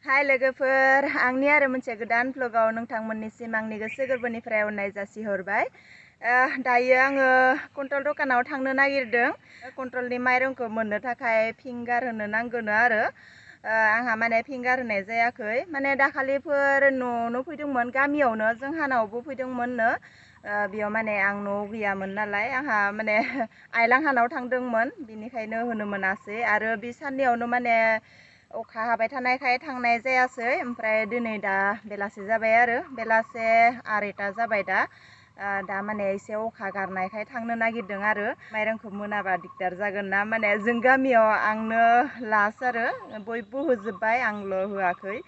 हाय लोगोफोर, आंनि आरो मोनसे गोदान ब्लगाव नोंथांमोननिसिम आंनि गोसो गोरबोनिफ्राय अननाय जासिहरबाय। दायो आङो कन्ट्रल दखानाव थांनो नागिरदों। कन्ट्रलनि माइरंखौ मोननो थाखाय फिंगार होनो नांगोन आरो आंहा माने फिंगार होनाय जायाखै। माने दाखालिफोर न'आवनो फैदोंमोन, गामियावनो जोंहानावबो फैदोंमोननो। बेयाव माने आं न'आव गैयामोन नालाय, आंहा माने आइलांहानाव थांदोंमोन, बिनिखायनो होनो मोनासै। आरो बे साननैयावनो माने अखा हाबाय थानायखाय थांनाय जायासै। ओमफ्राय दिनै दा बेलासे जाबाय आरो बेलासे 8टा जाबाय दा माने एसे अखा गारनायखाय थांनो नागिरदों आरो माइरंखौ मोनाबा दिगदार जागोन ना। माने जों गामियाव आंनो लास्ट आरो बयबो होजोब्बाय, आंल' होआखै।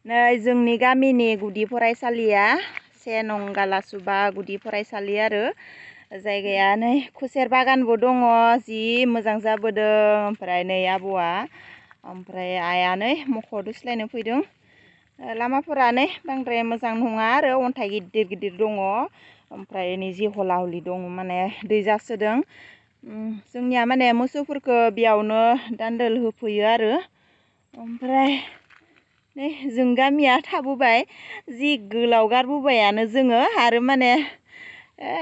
नै जोंनि गामिनि गुदि फरायसालिया 1 नं गालासुबा गुदि फरायसालि आरो जायगाया नै खुसेर बागानबो दङ, जि मोजां जाबोदों। ओमफ्राय नै आबौआ ओमफ्राय आइया नै मख' दोस्लायनो फैदों। लामाफोरा नै बांद्राय मोजां नङा आरो अन्थाइ गिदिर गिदिर दङ। ओमफ्राय नै जि हला हलि दङ, माने दै जासोदों। जोंनिया माने मोसौफोरखौ बेयावनो दान्दोल होफैयो आरो। ओमफ्राय नै जों गामिया थाबोबाय, जि गोलाव गारबोबायानो जोङो। आरो माने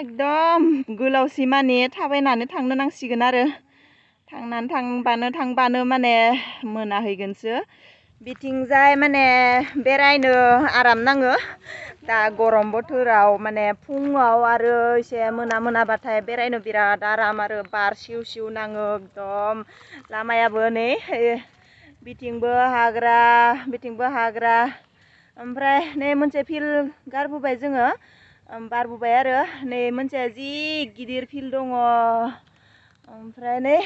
एकदम गोलावसि माने थाबायनानै थांनो नांसिगोन आरो थांबानो माने मोनाहैगोनसो। बिथिंजाय माने बेरायनो आराम नाङो दा गरम बोथोराव। माने फुङाव आरो एसे मोनाबाथाय बेरायनो बिराद आराम आरो बार सिउ सिउ नाङो एकदम। लामायाबो नै बिथिंबो हाग्रा बिथिंबो हाग्रा। ओमफ्राय नै मोनसे फिल्ड गारबोबाय जोङो, बारबोबाय आरो नै मोनसे जि गिदिर फिल्ड दङ। ओमफ्राय नै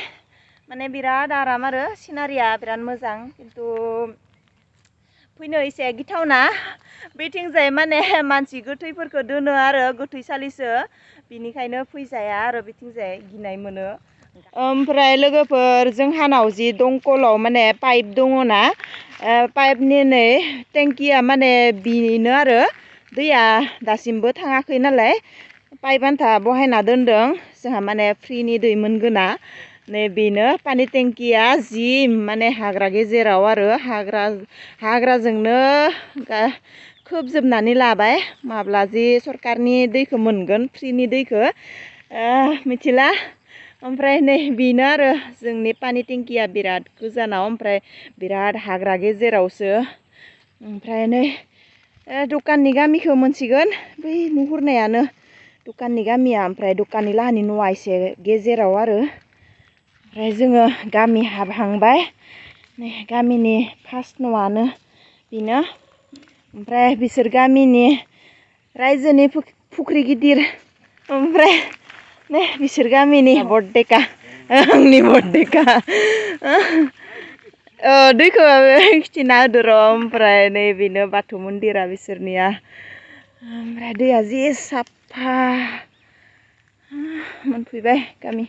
माने बिराद आराम आरो सिनारिया बिराद मोजां, खिन्थु फैनो एसे गिथावना। बेथिंजाय माने मानसि गोथैफोरखौ दोनो आरो गोथैसालिसो, बिनिखायनो फैजाया आरो बिथिंजाय गिनाय मोनो। ओमफ्राय लोगोफोर, जोंहानाव जि दंखलाव माने पाइप दङना, पाइपनि नै टेंकिया माने बिनो आरो दैया दासिमबो थाङाखै नालाय पाइप आन्था बहायना दोनदों जोंहा, माने फ्रिनि दै मोनगोना। नै बेनो पानि टेंकिया जि माने हाग्रा गेजेराव आरो हाग्राजोंनो खोबजोबनानै लाबाय। माब्ला जि सरकारनि दैखौ मोनगोन, फ्रिनि दैखौ मिथिला। ओमफ्राय नै बेनो आरो जोंनि पानि टेंकिया बिराद गोजानाव, ओमफ्राय बिराद हाग्रा गेजेरावसो। ओमफ्राय नै दखाननि गामिखौ मोनसिगोन, बै नुहुरनायानो दखाननि गामिया। ओमफ्राय दखाननि लाहानि न'आ एसे गेजेराव आरो। ओमफ्राय जोङो गामि हाबहांबाय, नै गामिनि फार्स्ट न'आनो बेनो। ओमफ्राय बिसोर गामिनि रायजोनि फुख्रि गिदिर। ओमफ्राय नै बिसोर गामिनि बरडेका, आंनि बरडेका। दैखौ खिथिना होदो र'। ओमफ्राय नै बेनो बाथौ मन्दिरा बिसोरनिया। ओमफ्राय दैया जि साफा। मोनफैबाय गामि।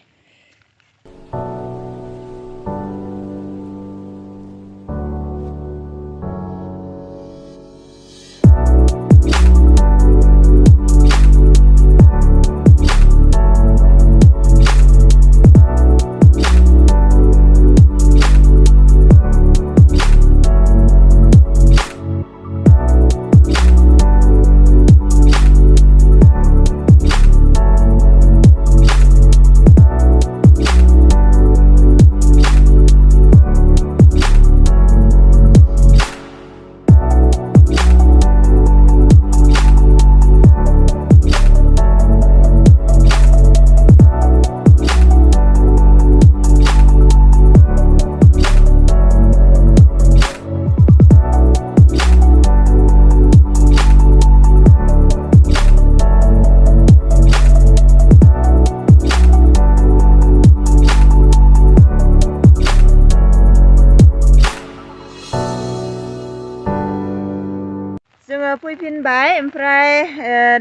जोङो फैफिनबाय। ओमफ्राय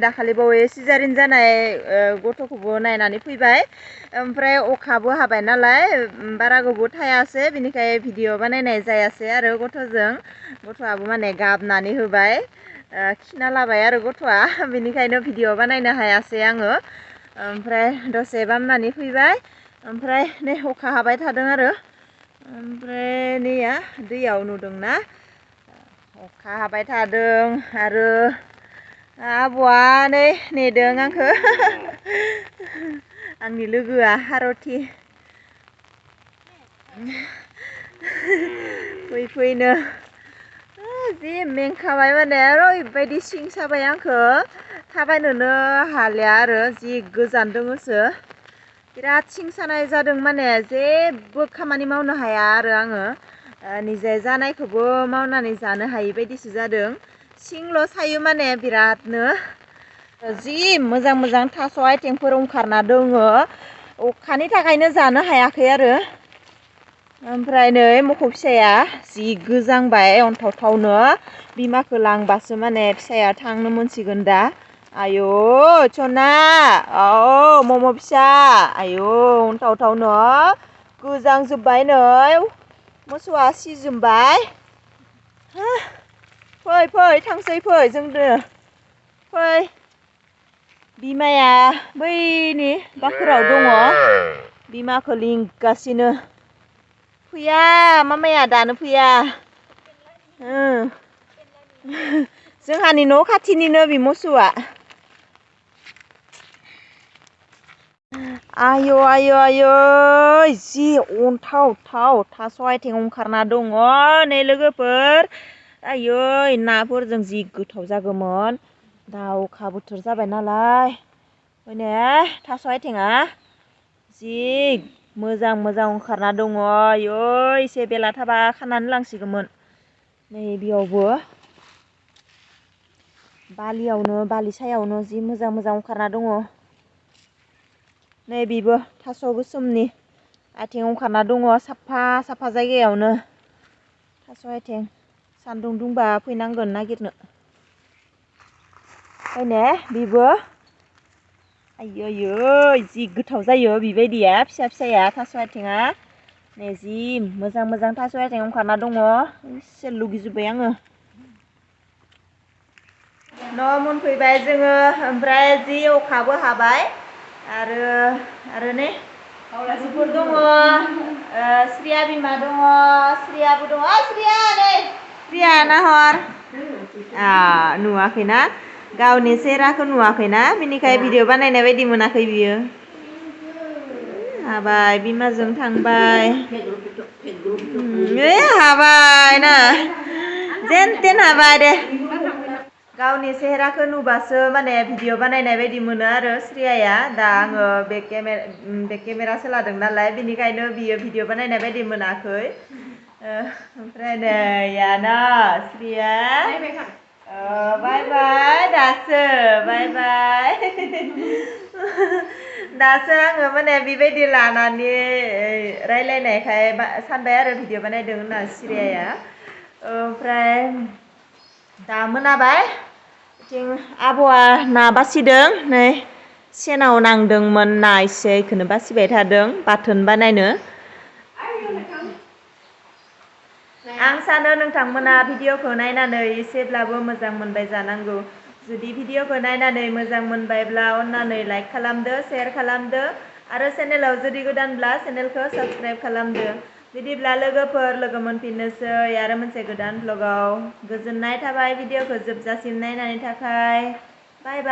दाखालि बावै सिजारिन जानाय गथ'खौबो नायनानै फैबाय। ओमफ्राय अखाबो हाबाय नालाय बारा गोबाव थायासै, बिनिखाय भिडिअ बानायनाय जायासै आरो गथ'आबो माने गाबनानै होबाय, खिना लाबाय आरो गथ'आ, बिनिखायनो भिडिअ बानायनो हायासै आङो। ओमफ्राय दसे बामनानै फैबाय। ओमफ्राय नै अखा हाबाय थादों आरो। ओमफ्राय नैया दैयाव नुदोंना अखा हाबाय थादों आरो आब'आ नै नेदों आंखौ आंनि लोगोआ हारथि फैनो जि मेंखाबाय माने ओरैबायदि सिं साबाय आंखौ थाबायनोनो हालिया आरो जि गोजान दङसो बिराद सिं सानाय जादों माने जेबो खामानि मावनो हाया आरो आङो निजे जानायखौबो मावनानै जानो हायि बायदिसो जादों सिंल' सायो माने बिरादनो जि मोजां मोजां थास' आथिंफोर ओंखारना दङो अखानि थाखायनो जानो हायाखै आरो ओमफ्राय नै मोखौ फिसाया जि गोजांबाय अन्थावथावनो बिमाखौ लांबासो माने फिसाया थांनो मोनसिगोन दा आयौ सना औ मम' फिसा आयौ अन्थावथावनो गोजांजोब्बाय नै मोसौआ सिजोबबाय फै थांसै फै जोंदो फै बिमाया बैनि बाखोराव दङ बिमाखौ लिंगासिनो फैया मामाया दानो फैया जोंहानि न' खाथिनिनो बि मोसौआ आयौ आयौ आयौ जि अन्थावथाव थास' आथिं ओंखारना दङ नै लोगोफोर आयै नाफोरजों जि गोथाव जागौमोन दा अखा बोथोर जाबाय नालाय माने थास' आथिङा जि मोजां मोजां ओंखारना दङ आयै एसे बेला थाबा खानानै लांसिगौमोन नै बेयावबो बालि सायावनो जि मोजां मोजां ओंखारना दङ नै बेबो थास' गोसोमनि आथिं ओंखारना दङ साफा जायगायावनो थास' आथिं सान्दुं दुंबा फैनांगोन नागिरनो फैने बेबो आयै जि गोथाव जायो बेबायदिया फिसाया थास' आथिङा नै जि मोजां थास' आथिं ओंखारना दङ एसे लुगैजोब्बाय आङो न' मोनफैबाय जोङो ओमफ्राय जि अखाबो हाबाय आरो नै मानसिफोर दङ स्रिया बिमा दङ स्रियाबो दङ स्रिया नै स्रिया नाहर नुवाखैना गावनि सेहेराखौ नुवाखैना बिनिखाय भिडिअ बानायनाय बायदि मोनाखै बियो हाबाय बिमाजों थांबाय हाबाय ना जेन तेन हाबाय दे गावनि सेहेराखौ नुबासो माने भिडिअ बानायनाय बायदि मोनो आरो स्रियाया दा आङो बेक केमेरासो लादों नालाय बिनिखायनो बियो भिडिअ बानायनाय बायदि मोनाखै ओमफ्राय नै याना स्रिया बाय दासो बाय दासो आङो माने बेबायदि लानानै रायलायनायखाय सानबाय आरो भिडिअ बानायदों होनना स्रियाया ओमफ्राय दा मोनाबाय बिथिं आब'आ ना बासिदों नै सेनाव नांदोंमोन ना एसे बेखौनो बासिबाय थादों बाथोन बानायनो आं सानो नोंथांमोना भिडिअखौ नायनानै एसेब्लाबो मोजां मोनबाय जानांगौ जुदि भिडिअखौ नायनानै मोजां मोनबायब्ला अन्नानै लाइक खालामदो शेयार खालामदो आरो चेनेलाव जुदि गोदानब्ला चेनेलखौ साबस्क्राइब खालामदो बिदिब्ला लोगोफोर लोगो मोनफिननोसै आरो मोनसे गोदान भ्लगाव गोजोननाय थाबाय भिडिअखौ जोबजासिम नायनायनि थाखाय बाय